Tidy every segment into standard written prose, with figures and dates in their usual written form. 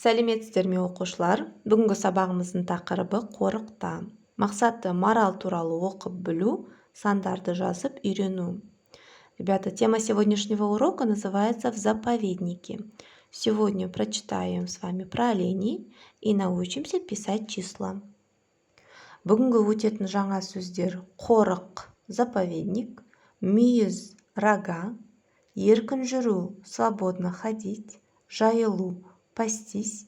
Сәлеметсіздер ме, оқушылар! Бүгінгі сабағымыздың тақырыбы: қорықта. Мақсаты: марал туралы оқып білу, сандарды жазып үйрену. Ребята, тема сегодняшнего урока называется «В заповеднике». Сегодня прочитаем с вами про оленей и научимся писать числа. Бүгінгі өтетін жаңа сөздер: қорық — заповедник, мүйіз — рога, еркін жүру — свободно ходить, жайылу — пастись,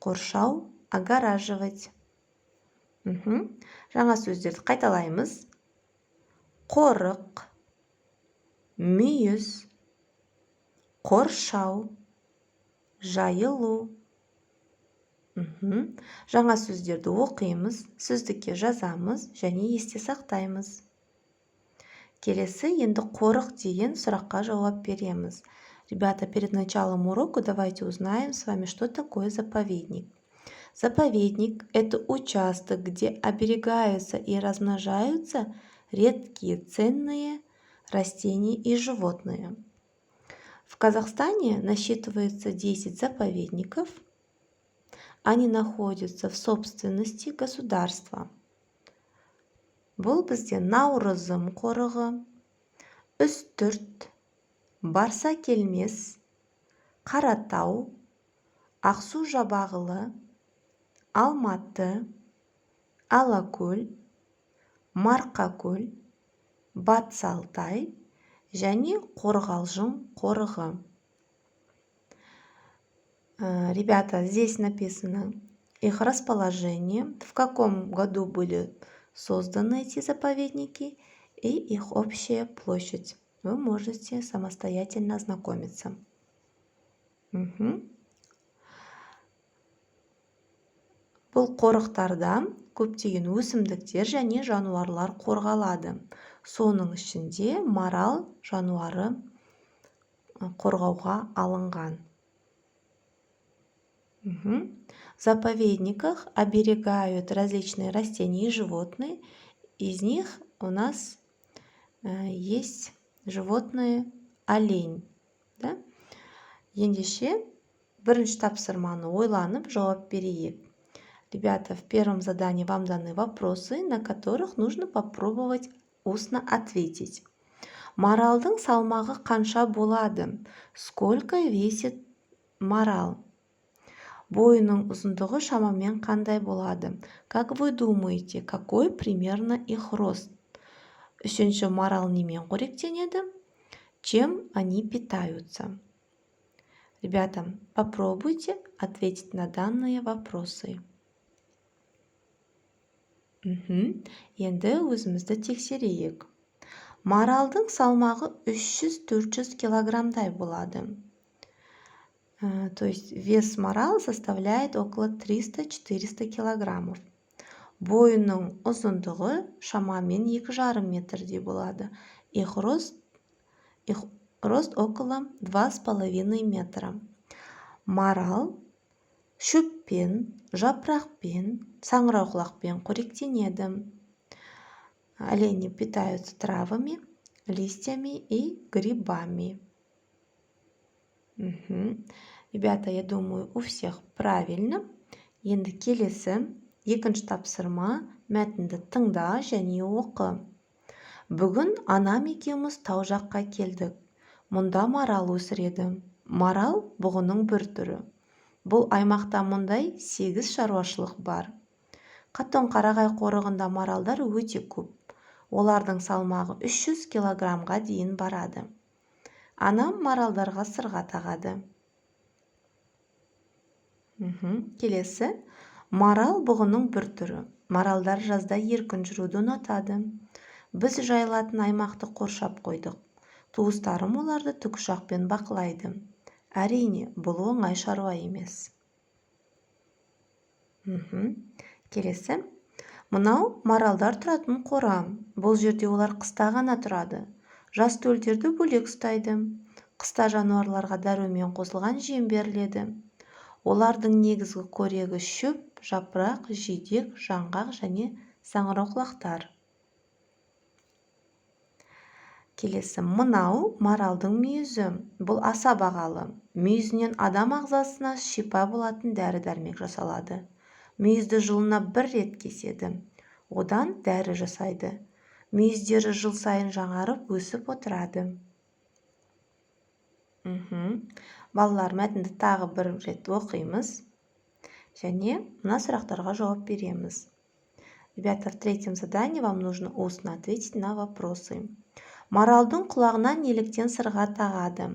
қоршау — огораживать. Жаңа сөздерді қайталаймыз: қорық, мүйіз, қоршау, жайылу. Жаңа сөздерді оқимыз, сөздікке жазамыз және есте сақтаймыз. Келесі енді қорық деген сұраққа жауап береміз. Ребята, перед началом урока давайте узнаем с вами, что такое заповедник. Заповедник – это участок, где оберегаются и размножаются редкие ценные растения и животные. В Казахстане насчитывается 10 заповедников. Они находятся в собственности государства. Бұл бізде Наурызым қорығы, Үстірт, Барсакелмес, Қаратау, Ақсу Жабағылы, Алматы, Алакөл, Марқакөл, Батыс Алтай және Қорғалжың қорығы. Ребята, здесь написано их расположение, в каком году были созданы эти заповедники и их общая площадь. Вы можете самостоятельно ознакомиться. Бұл қорықтарда көптеген өсімдіктер және жануарлар қорғалады. Соның ішінде марал жануары қорғауға алынған. В заповедниках оберегают различные растения и животные. Из них у нас есть животные олень. Да? Ендеше, бірінші тапсырманы ойланып жауап берейік. Ребята, в первом задании вам даны вопросы, на которых нужно попробовать устно ответить. Маралдың салмағы қанша болады? Сколько весит марал? Бойының ұзындығы шамамен қандай болады? Как вы думаете, какой примерно их рост? Үшінші, марал немен қоректенеді? Чем они питаются? Ребята, попробуйте ответить на данные вопросы. Енді өзімізді тексерейік. Маралдың салмағы 300-400 килограммдай болады. То есть вес марала составляет около 300-400 килограммов. Бойының ұзындығы шамамен 2,5 метрдей болады. Их рост около 2,5 метра. Марал шөппен, жапырақпен, саңырауқұлақпен қоректенеді. Олени питаются травами, листьями и грибами. Ребята, я думаю, у всех правильно. Енді келесі екінші тапсырма: мәтінді тыңда және оқы. Бүгін анам екеуміз тау жаққа келдік. Мұнда марал өсіреді. Марал — бұғының бір түрі. Бұл аймақта мұндай сегіз шаруашылық бар. Қатон-Қарағай қорығында маралдар өте көп. Олардың салмағы 300 килограммға дейін барады. Анам маралдарға сырға тағады. Келесі, марал — бұғының бір түрі. Маралдар жазда еркін жүруді ұнатады. Біз жайылатын аймақты қоршап қойдық. Туыстарым оларды тікұшақпен бақылайды. Әрине, бұл оңай шаруа емес. Келесі, мынау маралдар тұратын қора. Бұл жерде олар қыста ғана тұрады. Жас төлдерді бөлек ұстайды. Қыста жануарларға дәрумен қосылған жем беріледі. Олардың негізгі қорегі — шөп, жапырақ, жидек, жаңғақ және саңырауқұлақтар. Келесі: мынау маралдың мүйізі. Бұл аса бағалы. Мүйізінен адам ағзасына шипа болатын дәрі-дәрмек жасалады. Мүйізді жылына бір рет кеседі, одан дәрі жасайды. Мүйіздері жыл сайын жаңарып, өсіп отырады. Балалар, мәтінді тағы бір рет оқимыз және мына сұрақтарға жауап береміз. Ребята, в третьем задании вам нужно устно ответить на вопросы. Маралдың құлағына неліктен сырға тағады?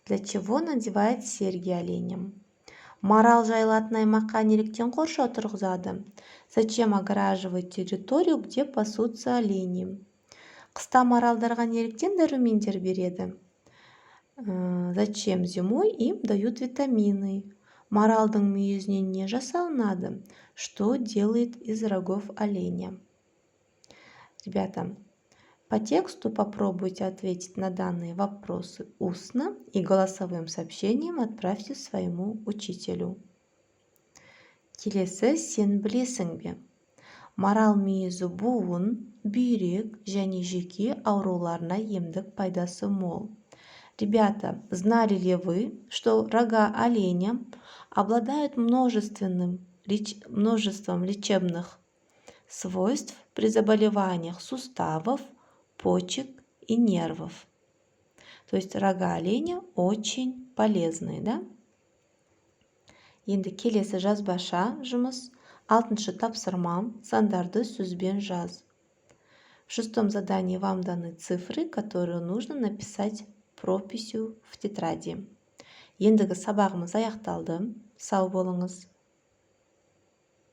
Для чего надевает серьги оленям? Марал жайылатын аймаққа неліктен қоршау тұрғызады? Зачем огораживать территорию, где пасутся олени? Қыста маралдарға неліктен дәрумендер береді? Зачем зимой им дают витамины? Маралдың мүйізінен не жасалынады? Что делает из рогов оленя? Ребята, по тексту попробуйте ответить на данные вопросы устно и голосовым сообщением отправьте своему учителю. Келесі, сен білесің бе? Марал мүйізі буын, бүйрек және жүйке ауруларына емдік пайдасы мол. Ребята, знали ли вы, что рога оленя обладают множеством лечебных свойств при заболеваниях суставов, почек и нервов? То есть рога оленя очень полезные, да? Енді келесі жазбаша жұмыс. Алтыншы тапсырма: сандарды сөзбен жаз. В шестом задании вам даны цифры, которые нужно написать прописью в тетради. Ендігі сабағымыз аяқталды. Сау болыңыз.